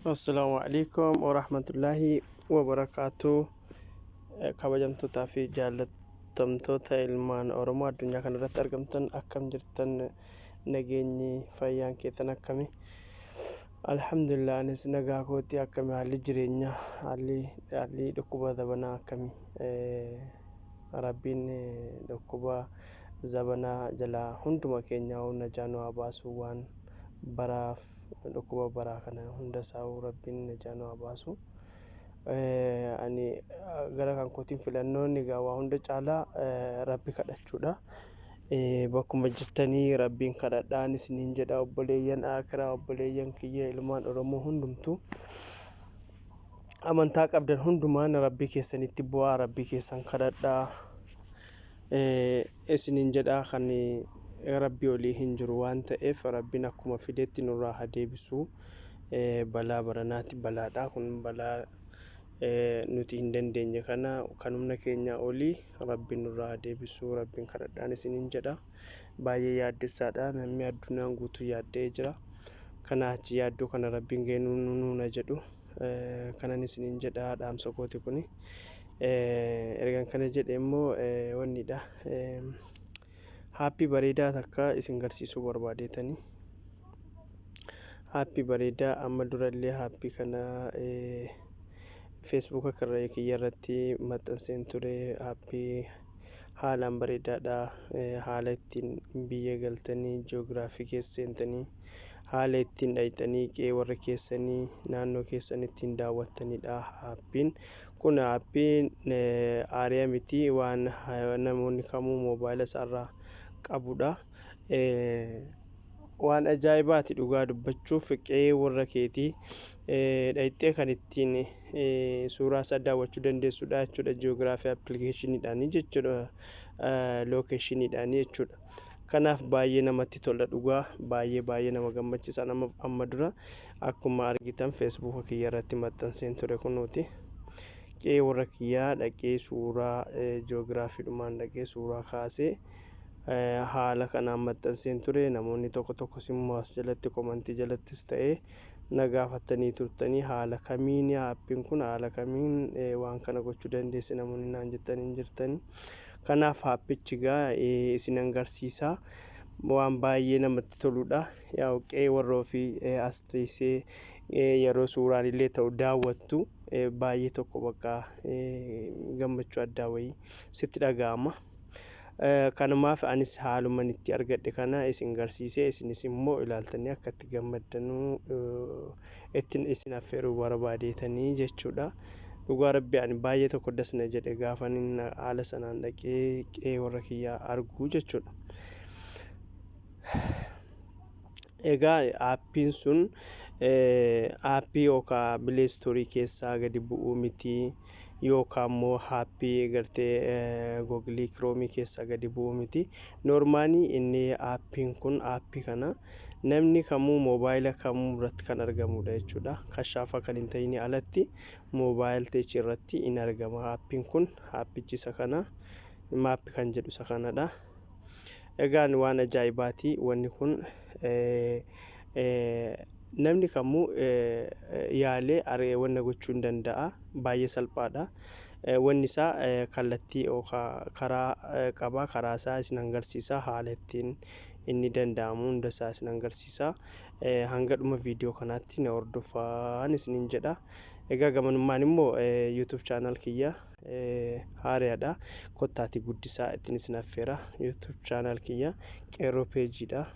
Assalaamu alaikum warahmatullaahi wabarakaatu. Kabajamtootaa fi jaallatamtoota ilmaan Oromoo addunyaa kana irratti argamtan, akkam jirtan? Nageenyi fayyaan keessan akkami? Alhamdulillah, anis nagaa kooti. Akkami haalli jireenyaa, haalli dhukkuba zabanaa akkami? Rabbiin dhukkuba zabanaa jalaa hunduma keenyaa najaa nu haa baasu. Waan baraaf dhukkuba baraa kana hunda isaa Rabbiin najaa nu haa baasu. Ani gara kan kootiin filannoon egaa waa hunda caalaa Rabbi kadhachuudha. Bakkuma jirtanii Rabbiin kadhadhaan isiniin jedha, obboleeyyan akiraa, obboleeyyan kiyya ilmaan Oromoo hundumtuu amantaa qabdan hundumaan Rabbii keessanitti bu'aa, Rabbii keessan kadhadhaa isiniin jedha. Kan Rabbii olii hin jiru waan ta'eef, Rabbiin akkuma fidetti nurraa haa deebisu. Balaa baranaati, balaadha kun, balaa nuti hin dandeenye kana, kan humna keenyaa olii Rabbiin nurraa haa deebisu. Rabbiin kadhadhaan isiniin jedha. Baay'ee yaaddessaadha, namni addunyaan guutuu yaadda'ee jira. Kana achi yaaddoo kana Rabbiin ga'ee nuuna jedhu kanan isiniin jedha, dhaamsa kooti kuni. Ergan kana jedhe immoo, wannidha, aappii bareedaa takka isin garsiisuu barbaadeetanii. Aappii bareedaa amma durallee aappii kana Feesbuuka kiyya irratti maxxanseen ture. Aappii haalaan bareedaadha. Haala ittiin biyya galtanii, jiyoogiraafii keessa seentanii, haala ittiin dhayxanii qe'ee warra keessanii, naannoo keessan ittiin daawwattanidha. Aappiin kun aappiin aariyaa miti, waan namoonni kamuu moobaayila isaarraa qabudha. Waan ajaa'ibaati dhugaa dubbachuuf. Qe'ee warra keetii dhayxee kan ittiin suuraa isaa daawwachuu dandeessudha jechuudha. Jiyoogiraafii appilikeeshiniidhaanii jechuudha, lookeeshiniidhaanii jechuudha. Kanaaf baay'ee namatti tola dhugaa, baay'ee baay'ee nama gammachiisa. Nama amma dura akkuma argitan Feesbuuka kiyya irratti maxxanseen ture. Kunuuti qe'ee warra kiyyaa dhaqee suuraa jiyoogiraafiidhumaan dhaqee suuraa kaasee haala kanaan maxxanseen ture. Namoonni tokko tokkos immoo as jalatti, komantii jalattis ta'ee, na gaafatanii turtanii, haala kamiin aappiin kun, haala kamiin waan kana gochuu dandeesse namoonni naan jettanii hin jirtanii. Kanaaf aappichi gaa isin agarsiisa, waan baay'ee namatti toludha. Yaa qe'ee warra ofii as teessee yeroo suuraan illee ta'u daawwattu, baay'ee tokko bakka gammachuu addaa wayii sitti dhaga'ama. Kanumaaf anis haaluman itti argadhe kana isin garsiisee, isinis immoo ilaaltanii akka itti gammaddanuu ittiin isin affeeruu barbaadeetanii jechuudha. Dhugaa Rabbi, ani baay'ee tokko dasna jedhe gaafan haala sanaan dhaqee qe'ee warra kiyyaa arguu jechuudha. Egaa aappiin sun aappii yookaan Play Store keessaa gadi bu'uu miti, yookaan immoo aappii gartee Google Chrome keessaa gadi bu'uu miti. Noormaanii inni aappiin kun, aappii kana namni kamuu moobaayila kamuu irratti kan argamudha jechuudha. Kashaafa kan hin ta'in alatti moobaayil teech irratti in argama aappiin kun. Aappichi isa kana, map kan jedhu isa kanadha. Egaan waan ajaa'ibaati wanni kun. Namni kamuu yaalee wanna gochuu hin danda'a. Baay'ee salphaadha. Wanni isaa kallattii yookaan karaa qaba. Karaa isaa isin agarsiisa. Haala ittiin inni danda'amu hunda isaa isin agarsiisa. Hanga dhuma viidiyoo kanaatti na hordofaan isiniin jedha. Egaa gamanummaan immoo YouTube channel kiyya haaraadha. Kottaatii guddisaa ittiin isin affeera. YouTube channel kiyya Qeerroo Peejiidha.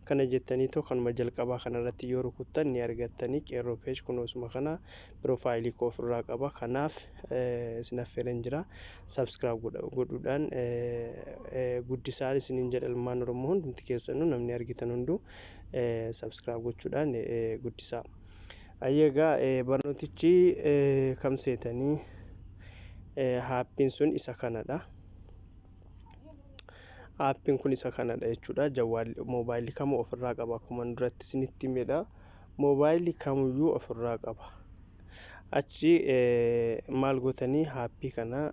Kana jettanii too kanuma jalqabaa kanarratti yoo rukuttan ni argattanii. Qeerroo Peej kunuunsuma kana piroofaayilii koo ofirraa qaba. Kanaaf isin affeeran jira. Subscribe godhuudhaan guddisaan isiniin jedha. Ilmaan Oromoo hundumti keessanuu, namni argitan hunduu subscribe gochuudhaan guddisaa. Egaa barnootichi kam seetanii? Aappiin sun isa kanadha. Aappiin kun isa kanadha jechuudha. Jawwaal moobaayilii kamuu ofirraa qaba, akkuma duratti isinitti himedha. Moobaayilii kamiyyuu ofirraa qaba. Achi maal gootanii? Aappii kana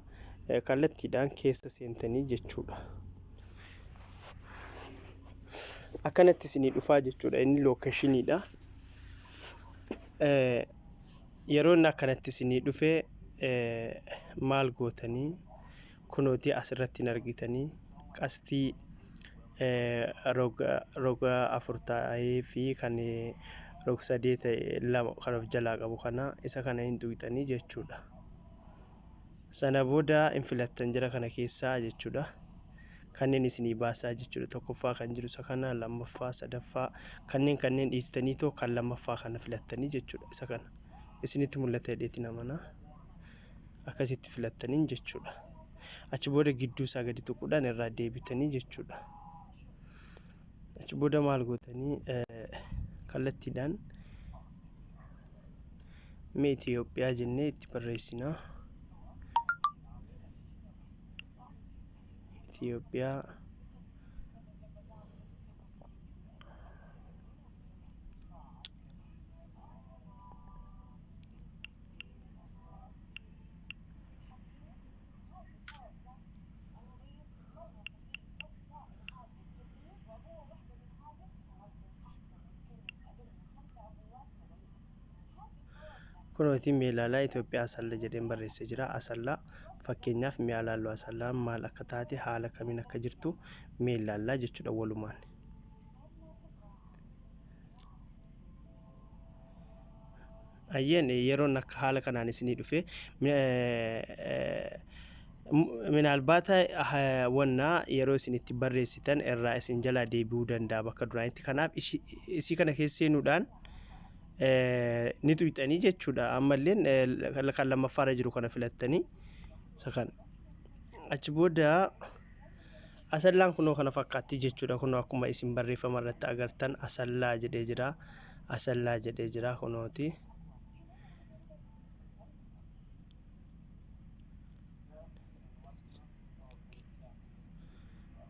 kallattiidhaan keessa seentanii jechuudha. Akkanatti isinii dhufaa jechuudha. Inni lookeeshiniidha. Yeroo inni akkanatti isinii dhufe maal gootanii? Kunooti asirratti hin argitanii qastii roga afur ta'ee fi kan rog sadee ta'e lama kan of jalaa qabu kana, isa kana hin tuqxanii jechuudha. Sana booda hin filattan jara kana keessaa jechuudha. Kanneen isinii baasaa jechuudha. Tokkoffaa kan jiru isa kana, lammaffaa, sadaffaa, kanneen dhiistanii too kan lammaffaa kana filattanii jechuudha. Isa kana isinitti mul'ata jedheetiin amana. Akkasitti filattaniin jechuudha. Achi booda gidduu isaa gadi tuquudhaan irraa deebitanii jechuudha. Achi booda maal gootanii? Kallattiidhaan mee Itoophiyaa jennee itti barreessinaa. Itoophiyaa kunooti mee ilaalaa, Itoophiyaa Asalla jedheen barreessee jira. Asallaa fakkeenyaaf mi'a ilaalluu, Asallaan maal akka taate, haala kamiin akka jirtu mee ilaallaa jechuudha walumaan. Ayyeen, yeroon akka haala kanaan isinii dhufe, minaalbaata wannaa yeroo isin itti barreessitan irraa isin jalaa deebi'uu danda'a bakka duraanitti. Kanaaf isii kana keessa seenuudhaan ni tuqxanii jechuudha. Ammalleen kan lammaffaarra jiru kana filattanii isa kana. Achi booda Asallaan kunoo kana fakkaatti jechuudha. Kunoo akkuma isin barreeffama irratti agartan Asallaa jedhee jira. Asallaa jedhee jira kunooti.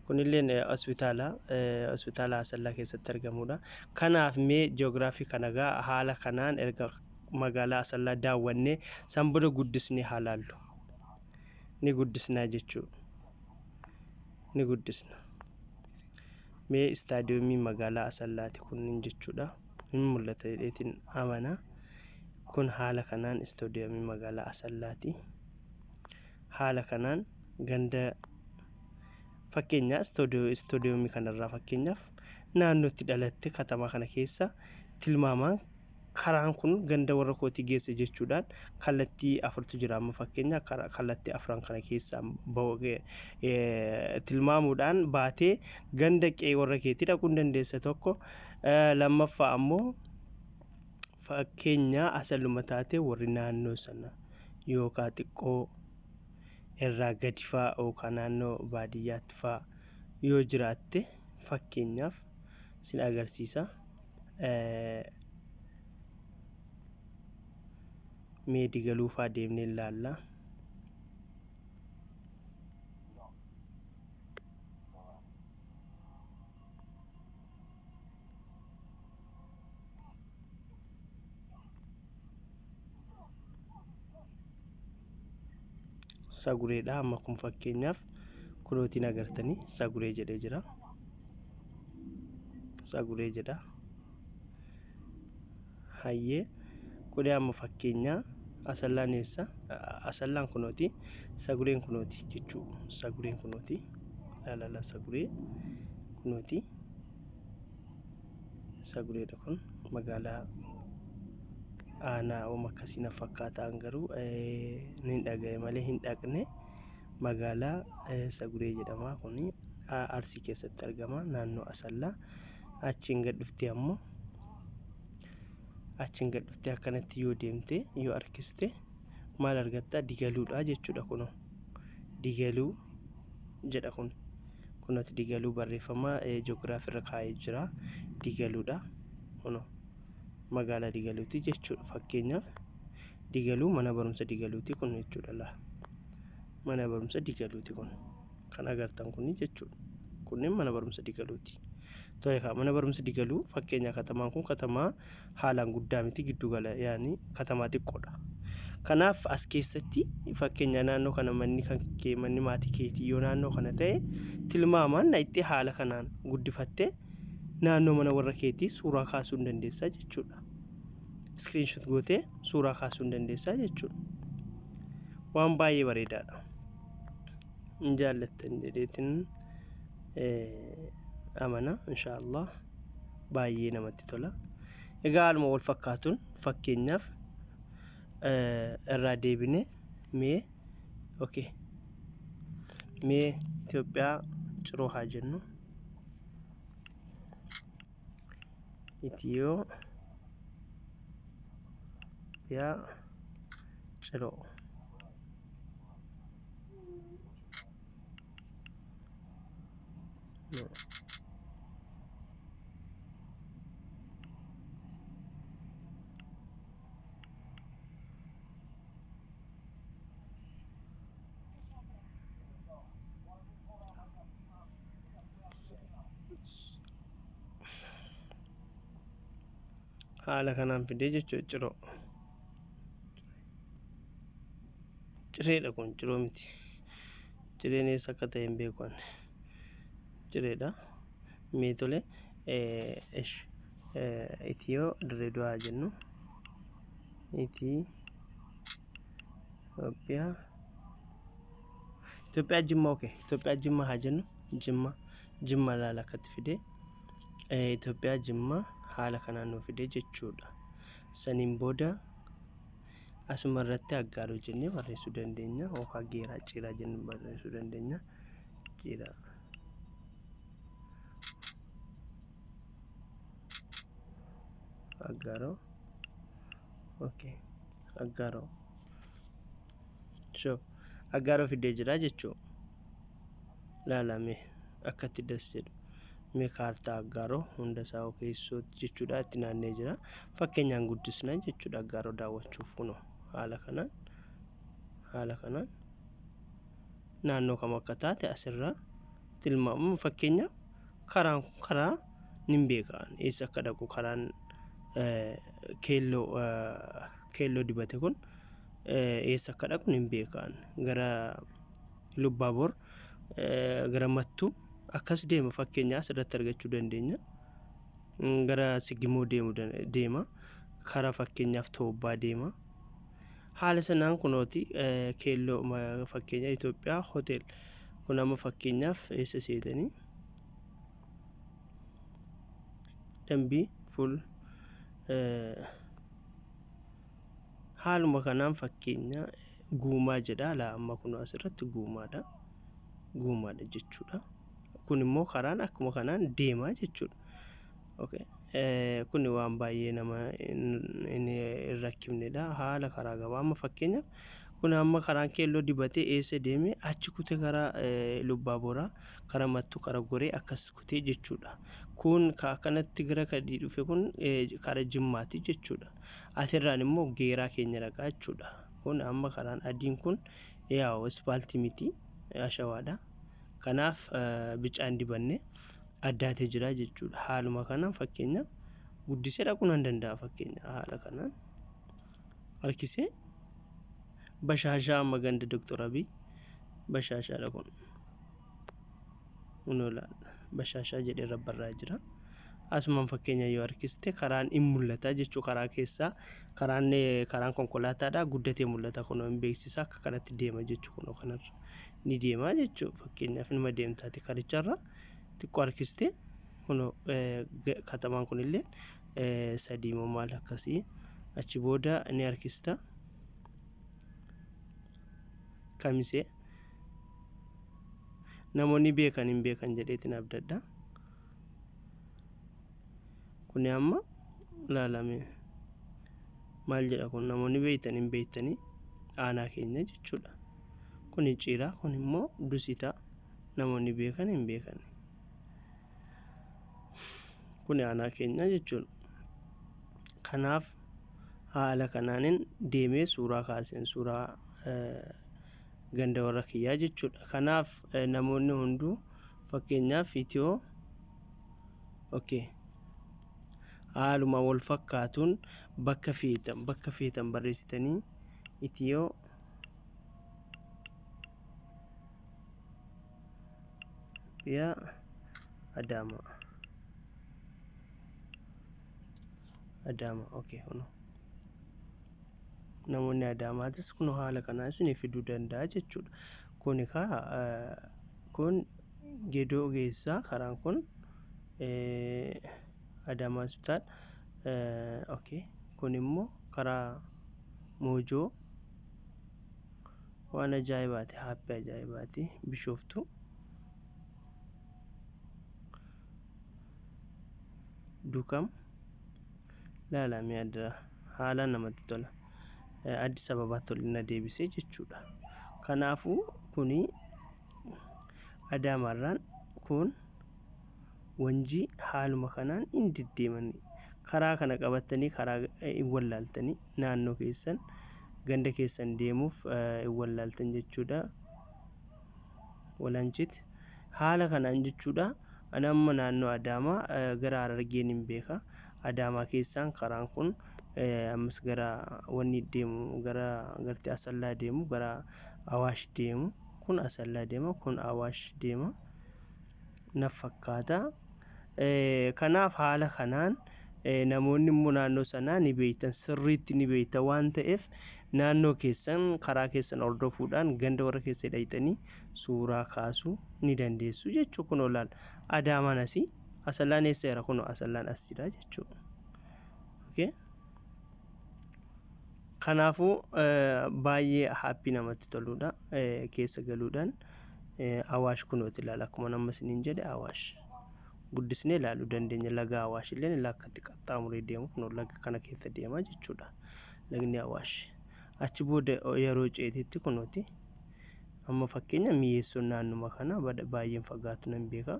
Kunilleen hospitaala Asallaa keessatti argamudha. Kanaaf mee jiyoogiraafii kana gaa haala kanaan erga magaalaa Asallaa daawwannee, san booda guddisnee haa laallu. Ni guddisnaa jechuudha. Ni guddisna. Mee istaadiyoomii magaalaa Asallaati kunniin jechuudha. Hin mul'ata jedheetiin amana. Kun haala kanaan istaadiyoomii magaalaa Asallaati. Haala kanaan ganda fakkeenya istaadiyoomii kanarraa, fakkeenyaaf naannootti dhalatte katamaa kana keessa tilmaamaan karaan kun ganda warra kootii geessa jechuudhaan kallattii afurtu jira. Amma fakkeenya kallattii afran kana keessa tilmaamuudhaan baatee ganda qe'ee warra keetii dhaquu hin dandeessa tokko. Lammaffaa ammoo fakkeenya Asalluma taate, warri naannoo sana yookaan xiqqoo irraa gadi fa'aa yookaan naannoo baadiyyaatti fa'aa yoo jiraatte, fakkeenyaaf sin agarsiisa. Mee Digaluu fa'aa deemnee ilaalla. Sagureedha amma kun, fakkeenyaaf kunootiin agartanii Saguree jedhee jira. Saguree jedha. Hayyee, kuni amma fakkeenya Asallaan eessa? Asallaan kunooti. Sagureen kunooti jechuu. Sagureen kunooti. Laalala, Saguree kunooti. Sagureedha kun, magaalaa aanaa ooma akkasii na fakkaataan, garuu ni dhagaye malee hin dhaqne. Magaalaa Saguree jedhama kuni, Arsii keessatti argama, naannoo Asallaa. Achiin gad dhuftee, ammoo achiin gad dhuftee akkanatti yoo deemte, yoo harkiste maal argatta? Digaluudha jechuudha. Kunoo Digaluu jedha kun. Kunooti Digaluu barreeffama jiyoogiraafii irra kaa'ee jira. Digaluudha kunoo, magaalaa Digaluuti jechuudha. Fakkeenyaaf Digaluu, mana barumsa Digaluuti kun jechuudha. Laa, mana barumsa Digaluuti kun kan agartan kuni jechuudha. Kunneen mana barumsa Digaluuti. Tole kaa, mana barumsa Digaluu fakkeenya katamaan kun katamaa haalaan guddaa miti, giddu gala, yaani katamaa xiqqoodha. Kanaaf as keessatti fakkeenya naannoo kana manni kan kee, manni maatii keetii yoo naannoo kana ta'e, tilmaamaan itti haala kanaan guddifattee naannoo mana warra keetii suuraa kaasuu hin dandeessaa jechuudha. Screenshot gootee suuraa kaasuu hin dandeessaa jechuudha. Waan baay'ee bareedaadha. Hin jaallattan jedheetiin amana, inshaallah, baay'ee namatti tola. Egaa haaluma wal fakkaatuun fakkeenyaaf irraa deebine mee, okay, mee Itoophiyaa Ciroo haa jennu. Itoophiyaa Ciroo. No. Haala kanaan fidee jechuudha. Ciroo, cireedha kun, Ciroo miti. Cireen eessa akka ta'e hin beeku ani. Cireedha. Mee tole, Itiyoo Dirree Du'aa jennu. Itoophiyaa Jimma, okay, Itoophiyaa Jimma haa jennu. Jimma, Jimma laala akkatti fidee. Itoophiyaa Jimma haala kanaan nuu fidee jechuudha. Saniin booda asuma irratti Aggaaroo jennee barreessuu dandeenya, yookaan Geeraa, Ciiraa jennee barreessuu dandeenya. Ciiraa. Aggaaroo, okay, Aggaaroo. So Aggaaroo fidee jira jechuu. Laalame akkatti das jedhu. Mee kaartaa Aggaaroo hunda isaa keessootti jechuudha, itti naannee jira. Fakkeenyaan guddisna jechuudha Aggaaroo daawwachuuf. Kunoo haala kanaan naannoo kam akka taate asirraa tilmaamu. Fakkeenyaaf karaan kun karaa nin beeka eessa akka dhaqu. Karaan keelloo dibate kun eessa akka dhaqu nin beeka. Gara Lubbaaboor, gara Mattuu akkas deema. Fakkeenya asirratti argachuu dandeenya. Gara Sigimoo deemu deema, karaa fakkeenyaaf Toobbaa deema. Haala sanaan kunooti keelloo. Fakkeenya Itoophiyaa hotel kun amma fakkeenyaaf eessa seetanii? Dambii fuul. Haaluma kanaan fakkeenya Guumaa jedha laa. Amma kun asirratti Guumaadha, Guumaadha jechuudha. Kun immoo karaan akkuma kanaan deemaa jechuudha. Okay. Kun waan baay'ee nama hin rakkifnedha. Haala karaa gabaa amma fakkeenyaaf kun amma karaan keelloo dibatee eessa deeme? Achi kutee karaa Lubbaa Boraa, karaa Mattuu, karaa Goree akkas kutee jechuudha. Kun akkanatti gara kadii dhufe, kun karaa Jimmaati jechuudha. Asirraan immoo Geeraa keenya dhaqaa jechuudha. Kun amma karaan adiin kun yaa'u ispaaltii miti, ashawaadha. Kanaaf bicaan dibanne addaatee jira jechuudha. Haaluma kanaan fakkeenyaaf guddisee dhaquu nan danda'a. Fakkeenya haala kanaan harkisee Bashaashaa, amma ganda Doktor Abiy Bashaashaadha kun. Kunoo ilaalla, Bashaashaa jedhee irra barraa'ee jira. Asumaan fakkeenya yoo harkiste karaan in mul'ata jechuu. Karaa keessaa karaan konkolaataadha guddatee mul'ata. Kunoo hin beeksisa, akka kanatti deema jechuu. Kunoo kanarra ni deema jechuu. Fakkeenyaaf inuma deemtaati karicharra xiqqoo harkiste, kunoo katamaan kunillee sadii moo maal akkasii. Achi booda ni harkista. Kamisee namoonni beekan hin beekan jedheetiin abdadha. Kuni amma ilaalame maal jedha kun? Namoonni beeytan hin beeytanii, aanaa keenya jechuudha. Kuni Ciiraa, kun immoo Dusitaa. Namoonni beekan hin beekan. Kuni aanaa keenya jechuudha. Kanaaf haala kanaanin deemee suuraa kaaseen, suuraa ganda warra kiyyaa jechuudha. Kanaaf namoonni hunduu fakkeenyaaf Itiyoo, okay, haaluma wal fakkaatuun bakka feetan barreessitanii Itiyoo Itoophiyaa Adaamaa, Adaamaa, okay, kunoo Namoonni Adaamaatis kun haala kanaan isinii fiduu danda'a jechuudha. Kuni kaa kun Gedoo geessaa karaan kun Adaamaa hospitaal. Okay. Kun immoo karaa Moojoo waan ajaa'ibaati, haappii ajaa'ibaati. Bishooftuu Dukam laalamee adda haalaan namatti tola. Addis Ababaatti ol na deebisee jechuudha. Kanaafuu kuni Adaamaarraan kun Wanjii haaluma kanaan hin deddeeman. Karaa kana qabattanii karaa hin wallaaltanii naannoo keessan ganda keessan deemuuf hin wallaaltan jechuudha. Walanchit haala kanaan jechuudha. Ani amma naannoo Adaamaa gara Harargeen hin beeka. Adaamaa keessaan karaan kun ammas gara wanni deemu, gara gartee Asallaa deemu, gara Awaash deemu. Kun Asallaa deema, kun Awaash deema naf fakkaata. Kanaaf haala kanaan namoonni immoo naannoo sanaa ni beektan, sirriitti ni beektan waan ta'eef naannoo keessan karaa keessan hordofuudhaan ganda warra keessa dhaqxanii suuraa kaasuu ni dandeessu jechuu. Kun olaal Adaamaan asii, Asallaan eessa jira? Kun Asallaan as jira jechuu. Okay. Kanaafuu baay'ee haappii namatti toludha keessa galuudhaan. Awaash kunooti ilaala, akkuma nama isiniin jedhe Awaash guddisnee ilaaluu dandeenya. Laga Awaash illee lakkatti qaxxaamuree deemu kunoo laga kana keessa deema jechuudha lagni Awaash. Achi booda yeroo ceetetti kunooti amma fakkeenya Mi'eessoon naannuma kana baay'een fagaatu nan beeka.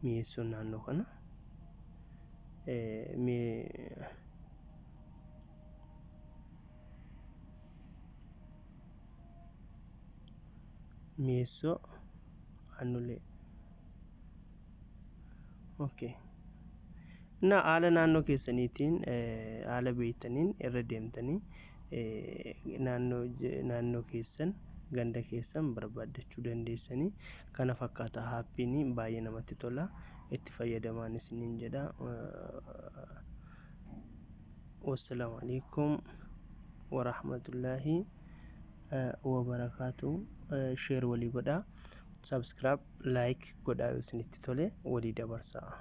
Mi'eessoon naannoo kana Mi'eessoo Aannolee. Okay. Na haala naannoo keessaniitiin haala beektaniin irra deemtanii naannoo keessan ganda keessan barbaaddachuu dandeessanii. Kana fakkaata haappiin baay'ee namatti tola, itti fayyadamaan isiniin jedha. Wassalaamu alaikum warahmatullaahi wabarakaatu. Share walii godhaa, subscribe, like godhaa, yoo isinitti tole walii dabarsaa.